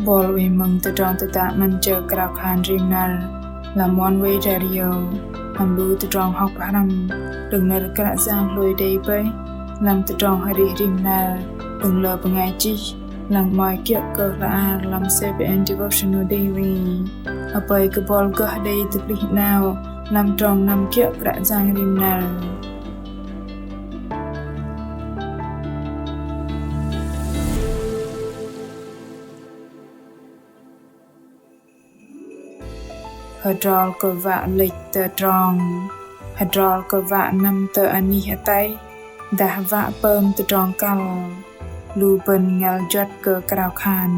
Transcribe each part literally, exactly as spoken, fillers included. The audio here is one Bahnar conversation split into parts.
Bol wei mơ̆ng tơdrong tơdă 'măn jơ krao khan rim năr lăm Oneway Radio, hăm lu tơdrong hŏk pơhrăm đơ̆ng nơ̆r Kră Yang hlôi đei bơih lăm tơdrong arih rim năr đơ̆ng lơ bơngai chih, lăng 'mơ̆i kiơ̆ kơ hla ar lăm Seven Devotional Daily. Apơi kơ bol gơh đei tơplih 'nao lăm trong năm kiơ̆ Kră Yang rim năr. Hơdrol kơ wă lĕch tơ trong, hơdrol kơ wă năm tơ anih ataih, dah wă pơm tơdrong kăl, lu bơ̆n ngăl juăt kơ krao khan.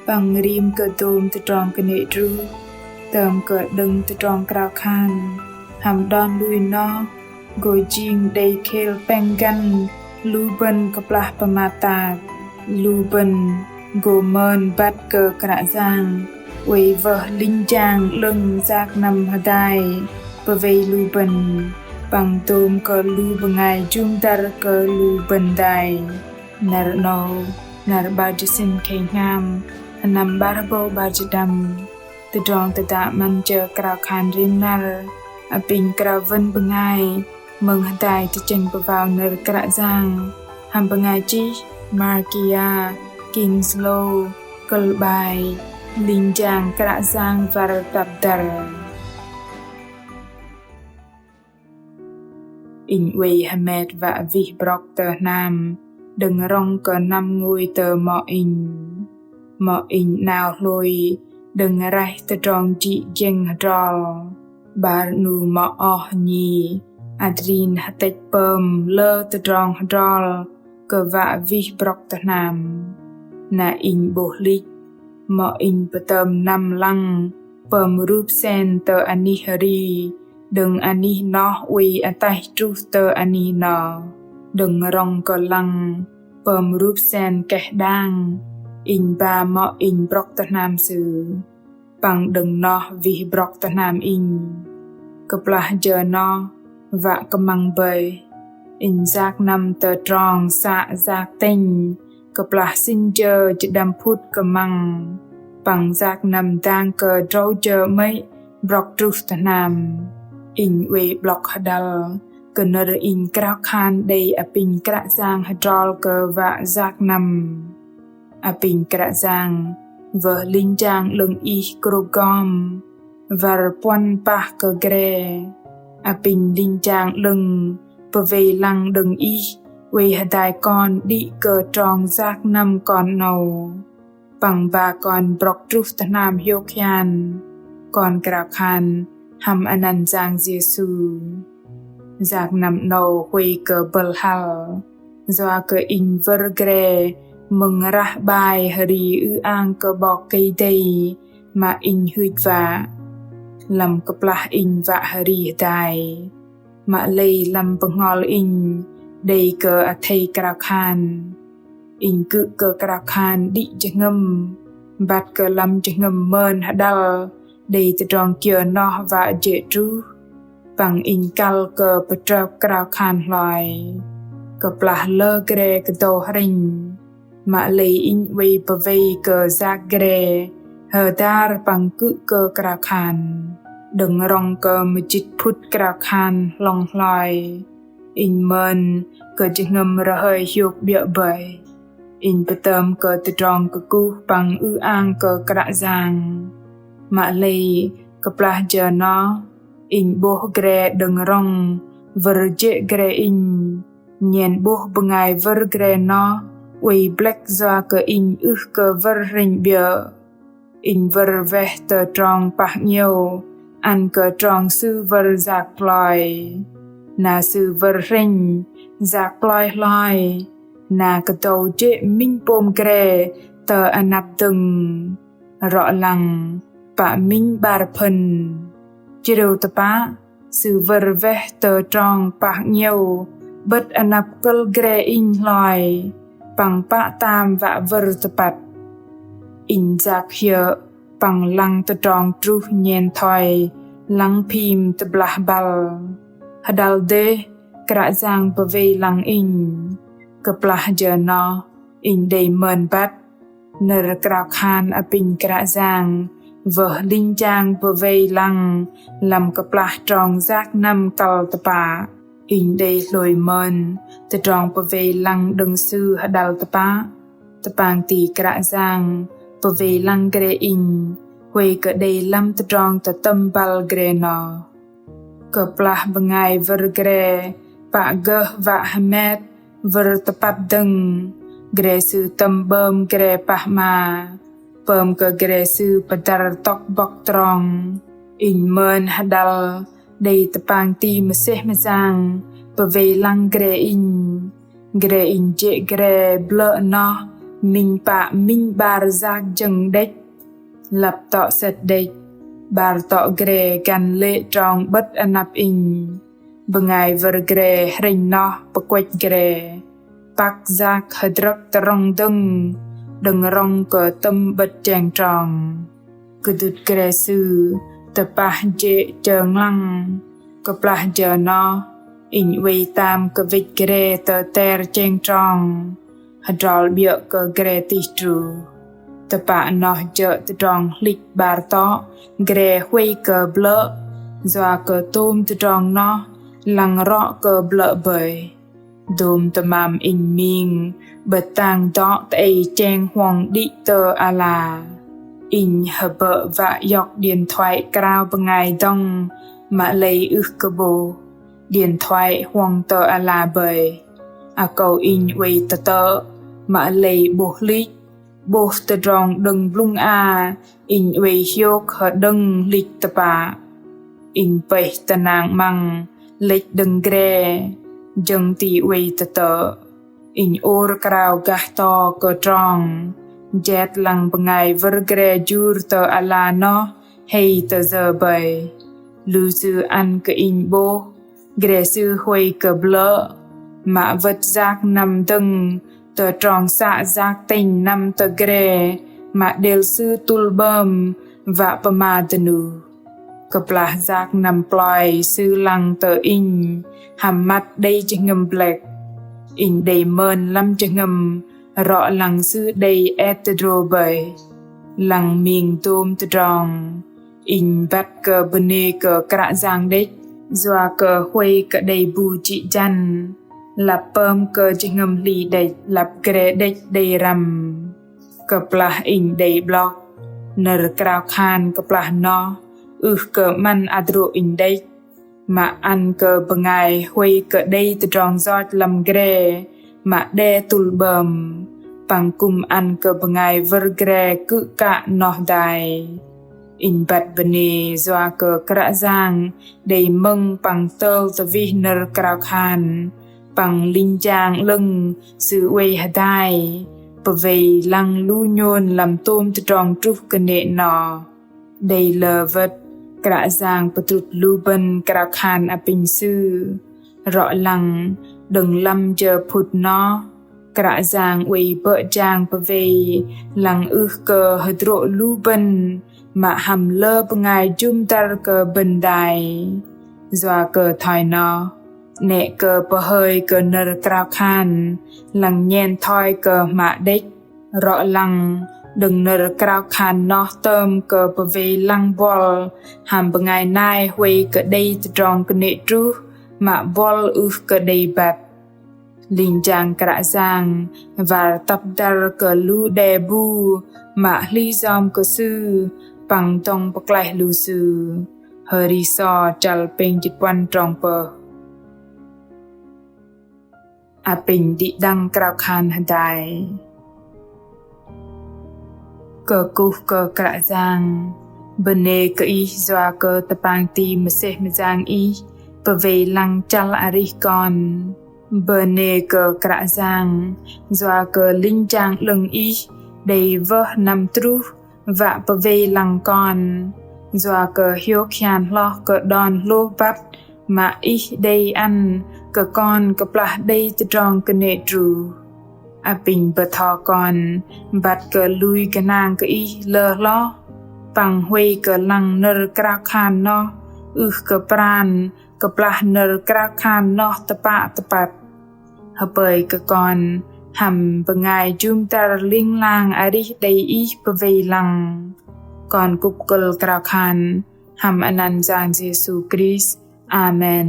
Păng rim kơ dôm tơdrong kơnê̆ druh, tơm kơ đơ̆ng tơdrong krao khan hăm đon lui noh, gô jing đei khêl pĕng găn lu bơ̆n kơplah pơmat tat. Lu bơ̆n gô mơn băt kơ Kră Yang oei wơh linh jang 'lơ̆ng yak năm hơdai pơwei lu bơ̆n, păng dôm kơ lu bơngai jŭm dăr kơ lu bơ̆n dai. Năr 'nâu, năr 'bar jĭt sĭn khei hngam, sơnăm 'bar rơbâu 'bar jĭt pơđăm. Tơdrong tơdă 'măn jơ krao khan rim năr, apinh krao wơ̆n bơngai mơ̆ng hơdai tơchĕng pơwao nơ̆r Kră Yang, hăm bơngai chih Marcia Kingslow, kơ̆l 'bai: Linh jang Kră Yang wăr tăp dăr. Inh oei hơmet wă wih brŏk tơ hnam đơ̆ng rŏng kơ năm ngôi tơ mŏ inh. Mŏ inh 'nao hlôi đơ̆ng raih tơdrong jĭ jĕng hơdrol. 'Bar 'nu mŏ oh nhi adrin hơtĕch pơm lơ tơdrong hơdrol kơ wă wih brŏk tơ hnam. Na inh 'bôh hlĭch, mŏ inh pơtơm năm lăng pơm rup sen tơ anih hri, đơ̆ng anih noh oei ataih truh tơ anih noh, đơ̆ng rŏng kơ lăng pơm rup sen keh đang. Inh ba mŏ inh brŏk tơ hnam sư, păng đơ̆ng noh wih brŏk tơ hnam inh. Kơplah jơ noh wă kơmăng bơih, inh yak năm tơ trong să yak tĕnh, kơplah sĭn jơ jơđăm phŭt kơmăng, păng yak năm dang kơ drâu jơ 'mơ̆i brŏk truh tơ hnam. Inh oei 'blŏk hơđăl kơ nơ̆r inh krao khan đei apinh Kră Yang hơdrol kơ wă yak năm. Apinh Kră Yang wơh linh jang 'lơ̆ng Ih krôp gom, wăr puăn pah kơ gre. Apinh linh jang 'lơ̆ng pơwei lăng đơ̆ng Ih oei hơdai kon đĭ kơ trong yak năm kon 'nâu, păng ba kon brŏk truh tơ hnam hiôk hian. Kon krao khan hăm anăn Yang Yêsu. Yak năm 'nâu huay kơ bơ̆l hăl, yua kơ inh wơ̆r gre mơ̆ng rah 'bai hri ư-ang kơ 'Bok Kei-Dei mă inh hưch wă. Lăm kơplah inh wă hri hơdai, mă lei lăm bơhngol inh đei kơ athei krao khan. Inh kư̆ kơ krao khan đĭ jơhngơ̆m, băt kơ lăm jơhngơ̆m mơn hơđăl đei tơdrong kiơ noh wă jê̆ truh, păng inh kăl kơ pơtrơp krao khan hloi. Kơplah lơ gre kơdâu hrĕnh, mă lei inh oei pơwei kơ yak gre hơdar păng kư̆ kơ krao khan, đơ̆ng rŏng kơ mơjĭt phŭt krao khan hlŏng hloi. Inh mơn kơ jơhngơ̆m rơhơi hiôk 'biơ̆ bơih. Inh pơtơm kơ tơdrong kơkuh păng ư-ang kơ Kră Yang. Mă lei kơplah jơ noh, inh 'bôh gre đơ̆ng rŏng wơ̆r jê̆ gre inh, nhen 'bôh bơngai wơ̆r gre noh oei blĕk yua kơ inh ưh kơ wơ̆r hrĕnh 'biơ̆. Inh wơ̆r weh tơ trong pah 'ngiĕo ăn kơ trong sư wơ̆r yak ploi. Na sư wơ̆r hrĕnh yak ploi hloi, na kơdâu jê̆ minh pôm gre tơ anăp dơ̆ng. Rŏ lăng pă minh 'bar phơ̆n. Chrêu tơpă, sư wơ̆r weh tơ trong pah 'ngiĕo 'bơ̆t anăp kơ̆l gre inh hloi, păng pă tam wă wơ̆r tơpăt. Inh yak hiơ̆ păng lăng tơdrong truh nhen thoi lăng phim tơblah băl. Hơđăl dêh, Kră Yang pơwei lăng inh. Kơplah jơ noh, inh đei mơn băt Nơ̆r krao khan apinh Kră Yang wơh linh jang pơwei lăng lăm kơplah trong yak năm kăl tơpă. Inh đei hlôi mơn tơdrong pơwei lăng đơ̆ng Sư hơđăl tơpă. Tơpang ti Kră Yang pơwei lăng gre inh, huay kơ đei lăm tơdrong tơtơm băl gre noh. Kơplah bơngai wơr gre pă gơh wă hơmet wơr tơpăt dơ̆ng, gre sư tơm 'bơm gre pah 'ma, pơm kơ gre sư pơdăr tŏk bŏk trong. Inh mơn hơđăl đei tơpang ti mơsêh mơyang pơwei lăng gre inh. Gre inh jê̆ gre blơ̆ noh minh pă minh 'bar yak jơ̆ng đĕch. Lăp tŏ sĕt đĕch, 'bar tŏ gre găn lê̆ trong 'bơ̆t anăp inh. Bơngai wơr gre hrĕnh noh pơkuĕch gre. Păk yak hơdrơ̆k tơrŏng dơ̆ng đơ̆ng rŏng kơ tơm 'bơ̆t cheng trong. Kơdŭt gre sư tơpah jê̆ chơnglăng. Kơplah jơ noh, inh oei tam kơwĕch gre tơ ter cheng trong, hơdrol 'biơ̆ kơ gre tih truh. Tơpă noh jơ̆ tơdrong hlĭch 'bar tŏ gre huay kơ blơ̆, yua kơ tôm tơdrong noh lăng rŏ kơ blơ̆ bơih. Dôm tơmam inh ming 'bơ̆t tang dŏ tơ ei cheng huŏng đĭ tơ ala. Inh hơbơ̆ wă iŏk điện thoại krao bơngai dŏng mă lei ưh kơ 'bôh. Điện thoại huŏng tơ ala bơih. Akâu inh oei tơtơ̆ mă lei 'bôh hlĭch, 'bôh tơdrong đơ̆ng blŭng a inh oei hiôk hơđơ̆ng hlĭch tơpă. Inh pơih tơnang 'măng lĕch đơ̆ng gre, jơ̆ng ti oei tơtơ̆. Inh ôr krao gah to kơ trong, jet lăng bơngai wơr gre jur tơ ala noh hei tơ yơ bơih. Lu sư ăn kơ inh 'bôh, gre sư huay kơ blơ̆, mă wơ̆t yak năm dơ̆ng tơ trong să yak tĕnh năm tơ gre, mă đêl sư tŭl 'bơm wă pơma dơnuh. Kơplah yak năm ploi sư lăng tơ inh, hăm măt đei jơhngơ̆m blĕk. Inh đei mơn lăm jơhngơ̆m, rŏ lăng sư đei et tơdrô bơih. Lăng ming dôm tơdrong. Inh băt kơ bơnê kơ Kră Yang đĕch, yua kơ huay kơ đei bu jĭ jăn, lăp pơm kơ jơhngơ̆m hli đĕch, lăp gre đĕch đei răm. Kơplah inh đei 'blŏk, nơ̆r krao khan kơplah noh, ưh kơ 'măn adrô̆ inh đĕch. Mă ăn kơ bơngai huay kơ đei tơdrong yoch lăm gre, mă đe tŭl 'bơm, păng kư̆m ăn kơ bơngai wơr gre kư̆ kă noh dai. Inh băt bơnê yua kơ Kră Yang đei mơ̆ng păng tơl tơwih nơ̆r krao khan, păng linh jang 'lơ̆ng Sư oei hơdai, pơwei lăng lu nhôn lăm tôm tơdrong truh kơnê̆ noh. Đei lơ wơ̆t, Kră Yang pơdrŭt lu bơ̆n krao khan apinh Sư. Rŏ lăng, đơ̆ng lăm jơ phŭt noh, Kră Yang oei bơ̆ jang pơwei lăng ưh kơ hơdrô̆ lu bơ̆n, mă hăm lơ bơngai jŭm dăr kơ bơ̆n dai. Yua kơ thoi noh, 'nĕ kơ pơhơi kơ nơ̆r krao khan, lăng nhen thoi kơ hmă đĕch. Rŏ lăng, đơ̆ng nơ̆r krao khan noh tơm kơ pơwei lăng buăl, hăm bơngai nai huay kơ đei tơdrong kơnê̆ truh, mă buăl ưh kơ đei băt. Linh jang Kră Yang, wăl tăp dăr kơ lu đe bu, mă hli yom kơ Sư, păng dŏng pơklaih lu sư. Hơri So chăl pêng jĭt puăn trong pơh. Apinh đĭ đăng krao khan hơdai. Kơkuh kơ Kră Yang, bơnê kơ Ih yua kơ tơpang ti mơsêh mơyang Ih, pơwei lăng chăl arih kon. Bơnê kơ Kră Yang, yua kơ linh jang 'lơ̆ng Ih, đei wơh năm truh, wă pơwei lăng kon. Yua kơ hiôk hian hloh kơ đon hlôh băt, mă Ih đei ăn kơ kon kơplah đei tơdrong kơnê̆ truh. Apinh bơtho kon, băt kơ lui gơnang kơ Ih lơ hloh, păng huay kơ lăng nơ̆r krao khan noh, ưh kơ pran, kơplah nơ̆r krao khan noh tơpă tơpăt. Hơpơi kơ kon, hăm bơngai jŭm dăr ling lang arih đei Ih pơwei lăng. Kon kŭp kơ̆l krao khan hăm anăn Yang Yêsu Krist. Amen.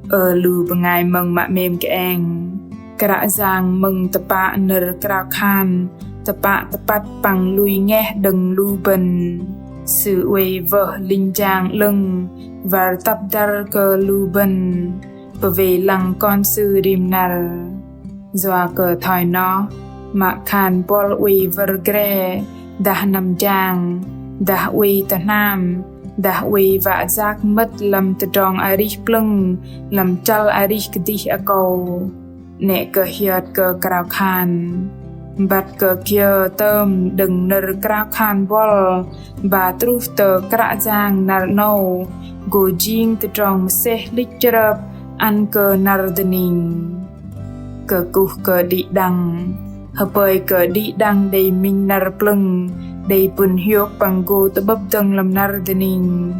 Ơ lu bơngai mơ̆ng mă 'mêm kơeng, Kră Yang mơ̆ng tơpă nơ̆r krao khan tơpă tơpăt păng lui ngeh đơ̆ng lu bơ̆n. Sư oei wơh linh jang 'lơ̆ng wăr tăp dăr kơ lu bơ̆n, pơwei lăng Kon Sư rim năr. Yua kơ thoi noh, mă khan buăl oei wơr gre, dah năm jang, dah oei tơ hnam, dah oei wă yak mơ̆t lăm tơdrong arih plơ̆ng, lăm chăl arih kơdih akâu. 'Nĕ kơ hiơt kơ krao khan, băt kơ kiơ tơm đơ̆ng nơ̆r krao khan buăl, ba truh tơ Kră Yang năr 'nâu, gô jing tơdrong mơsêh hlĭch chrơp ăn kơ năr dơning. Kơkuh kơ đĭ đăng, hơpơi kơ đĭ đăng đei minh năr plơ̆ng, đei pŭn hiôk păng gô tơ'bơ̆p dơ̆ng lăm năr dơning.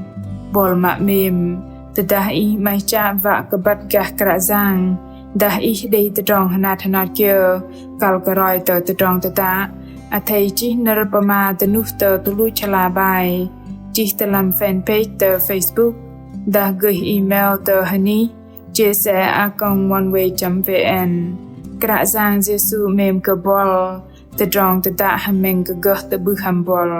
Buăl mă 'mêm, tơdah ih 'maih chă wă kơ băt gah Kră Yang, dah ih đei tơdrong hơnat hơnat kiơ, kăl kơ roi tơ tơdrong tơtă, athei chih nơ̆r pơma dơnuh tơ tơluch hla bơar, chih tơ lăm fanpage tơ Facebook, dah gơih email tơ hơnih jsa a còng oneway chấm vn. Kră Yang Yêsu 'mêm kơ buăl, tơdrong tơtă hơmĕng kơ gơh tơ'bưh hăm buăl.